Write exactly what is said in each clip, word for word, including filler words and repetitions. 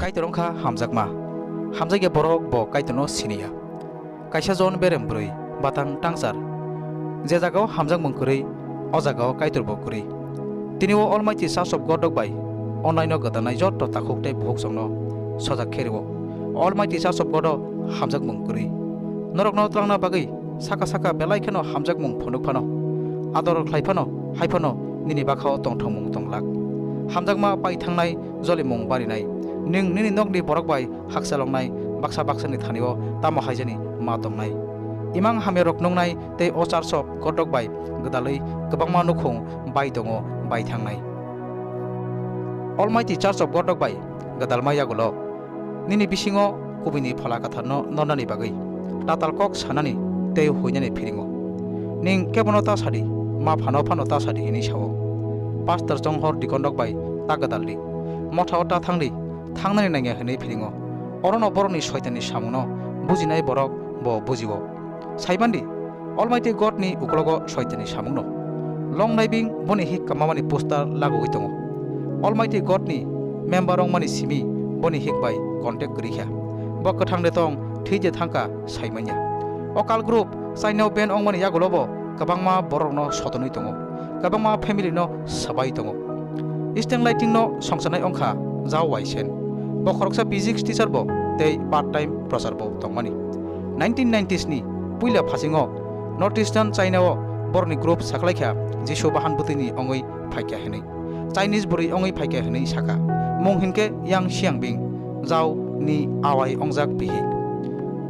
Kaitor wngkha hamjakma. Hamjakya borok bo Kaitorno siniya. Kaisa jon berem bwrwi, batang tangchar. Je jagao hamjakmung kwrwi, o jagao Kaitorbo kwrwi. Tini o Almighty Church of God rok bai onlaino gwdalnai jotto takhuk tei bukhuk chwngno sojak khe rwo. Almighty Church of God o hamjakmung kwrwi. Norokno twlangna bagwi saka saka belai kheno hamjakmung phunuk phano, ador khlai phano, hai phano nini bakhao tongthokmung tonglak. Hamjakma pai thangnai, jolimung barinai. Nwng nini nokni borok bai hakchaloknai, baksa baksani thanio tamo haijani ma tongnai. Imang hamyarok nungnai tei o Church of God rok bai gwdalwi kwbangma nukhung bai tongo bai thangnai. Almighty Church of God rok bai gwdalma yagulo nini bisingo kubini Phola Kwtharno nornani bagwi tatal kok sanani tei huinani phiringo. Ning kebono ta sadi, ma phano phano ta sadi hinwi sao. Pastor chonghor deacon rok bai ta gwdaldi, mothao ta thangdi, thangnani nangya hinwi phiringo. Orono borokni soitanni samungno bujinai borok bo bujio. Saimandi, Almighty God ni uklogo soitanni samungno. Long naibing boni hik kamamani poster lagogwi tongo. Almighty God ni member wngmani simi boni hik bai contact kwrwi kha. Bo kwthang de tong, thwi de thangkha, saimanya. O cult group China o ban wngmani yagulo bo kwbangma borokno sotonwi tongo, kwbangma family no swbai tongo. Eastern Lighting no songchanai wngkha Zhao Waisen. Bo khoroksa physics teacher bo tei part time professor bo tongmani. Nineteen nineties ni puila phasingo North Eastern China o borokni group saklaikha Jisu bahan bwtwini wngwi phaikha hinwi, Chinese bwrwi wngwi phaikha hinwi sakha. Mung hinkhe Yang Xiangbing, Zhao ni awai wngjak bihik.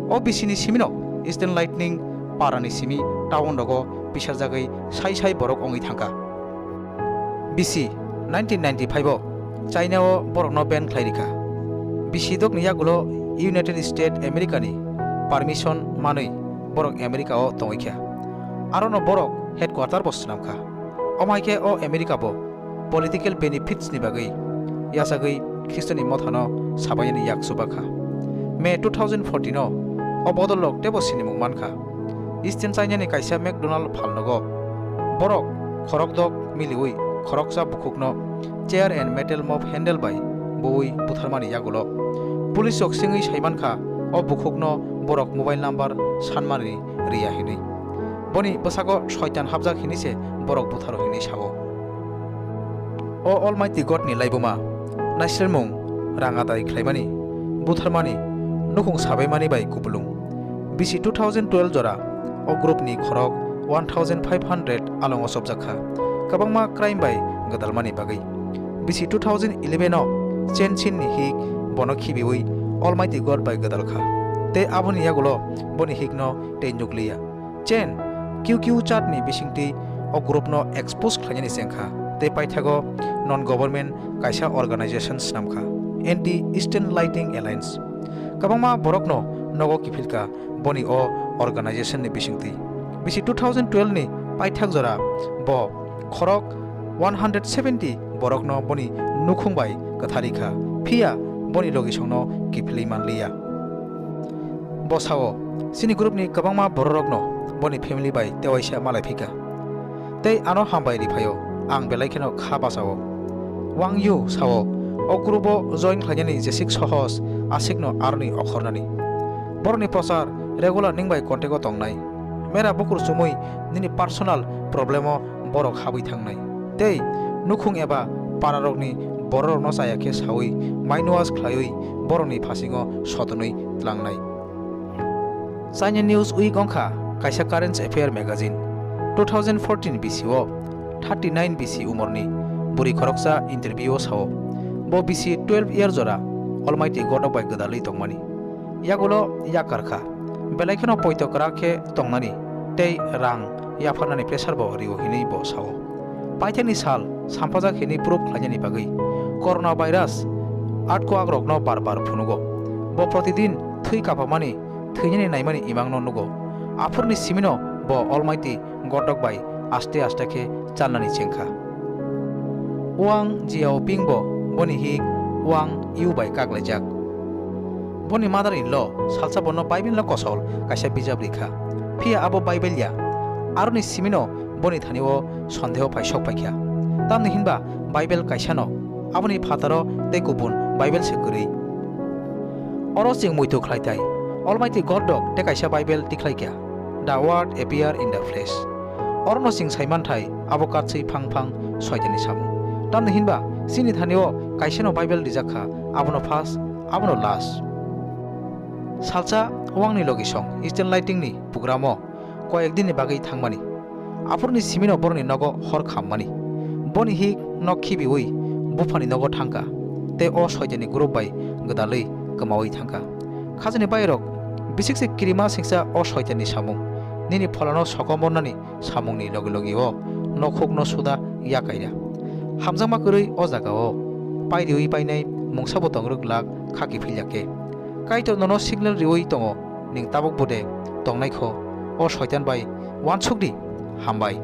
O bisini simino Eastern Lighting parani simi town rogo pisarjagwi sai sai borok wngwi thangkha. Bisi nineteen ninety-five o China o borokno ban khlai rikha. Bisi dokni yagulo United States America ni permission manwi borok America o tongwi kha. Arono borok headquarter bo swnam kha. Omo hai khe o America bo political benefits ni bagwi yachagwi Khristoni mothano sabaiyani yak chuba kha. May two thousand fourteen o o bodol rok tebo sinimung man kha. Eastern China ni kaisa McDonald phalnogo borok khorokdok miliwi khoroksa bukhukno chair and metal mop handle bai buwi butharmani yagulo police rok sengwi saimankha o bukhukno borok mobile number sanmani riya hinwi. Boni bwsago soitan hapjak hinwi se borok butharo hinwi sao. O Almighty God ni laibuma, naislermung, rang adai khlaimani, butharmani, nukhung sabaimani bai kupulung. Bisi two thousand twelve jora o group ni khorok one thousand five hundred alongo chopjak kha, kwbangma crime bai gwdalmani bagwi. Bisi two thousand eleven o Chen Chin ni hik bono khibiwi Almighty God bai gwdal kha, tei aboni yagulo boni hikno tei nukliya. Chen Q Q chat ni bisingtwi o group no expose khlainani chengkha tei paithago non government kaisa organization swnamkha, Anti Eastern Lighting Alliance. Kwbangma borokno nogo kiphilkha boni o organization ni bisingtwi. Bisi two thousand twelve ni paithak jora bo khorok one hundred seventy borokno boni nukhung bai kwthari kha, phiya boni logisongno kiphilwi manliya. Bo sao, chini group ni kwbangma bororokno boni family bai tewaisa malai phika. Tei ano hambai ri phaio, ang belai kheno kha bachao. Wang Yu sao, o group o join khlainani jesik sohos, asikno aroni okhornani. Borokni prochar regular ning bai contact o tongnai. Mera bukur chumui nini personal problem o borok habwi thangnai. Tei nukhung eba pararokni bororokno chaya khe saui, mind wash khlaiwi borokni phasingo sotonwi tlangnai. China News Week wngkha kaisa current affair magazine. Two thousand fourteen B C o thirty nine B C umorni bwrwi khoroksa interview o sao, bo B C twelve year jora Almighty God rok bai gwdalwi tongmani. Yagulo yakar kha, belai kheno poito kwrak khe tongnani tei rang yapharnani pressure bo rio hinwi bo sao. Paithakni sal sampajak hinwi proof khlainani bagwi corona virus atkoakrokno bar bar phunugo. Bo protidin thwi kapamani, thwinani naimani imangno nugo. Aphurni simino bo Almighty God rok bai aste aste khe chalnani chengkha. Wang Jiaoping bo boni hik Wang Yu bai kaklaijak. Boni mother in law salsa bono Bible no kosol kaisa bijap rikha. Phiya abo Bible ya. Aroni simino boni thani o sondeho phai sok paikha. Tamni hinba Bible kaisa no, aboni phataro tei kubun Bible se kwrwi. Oro chwng muitu khlai thai, Almighty God rok tei kaisa Bible tikhlai kha, The Word Appear in the Flesh. Orono chwng sai man thai, abo katswi phang phang Soitanni samung. Tamni hinba chini thani-o kaisano Bible rijak kha, abono first, abono last. Salsa wngni logisong Eastern Lighting ni programo koyek din ni bagwi thangmani. Aphuruni simino borokni nogo hor khammani. Boni hik nok khibiwi buphani nogo thangkha, tei o Soitanni group bai gwdalwi kwmawi thangkha. Khajani bairok, bisik se kirima singsa o Soitanni samung. Nini pholano sokomornani samungni logi logi o nokhukno suda ya kaira. Hamjakma kwrwi o jagao pairiwi painai mungsabo tongrwk glak khaki philya khe. Kaitor nono signal riwi tongo, ning tabuk bo de tongnai kho, o Soitan bai uansuk di. Hambai.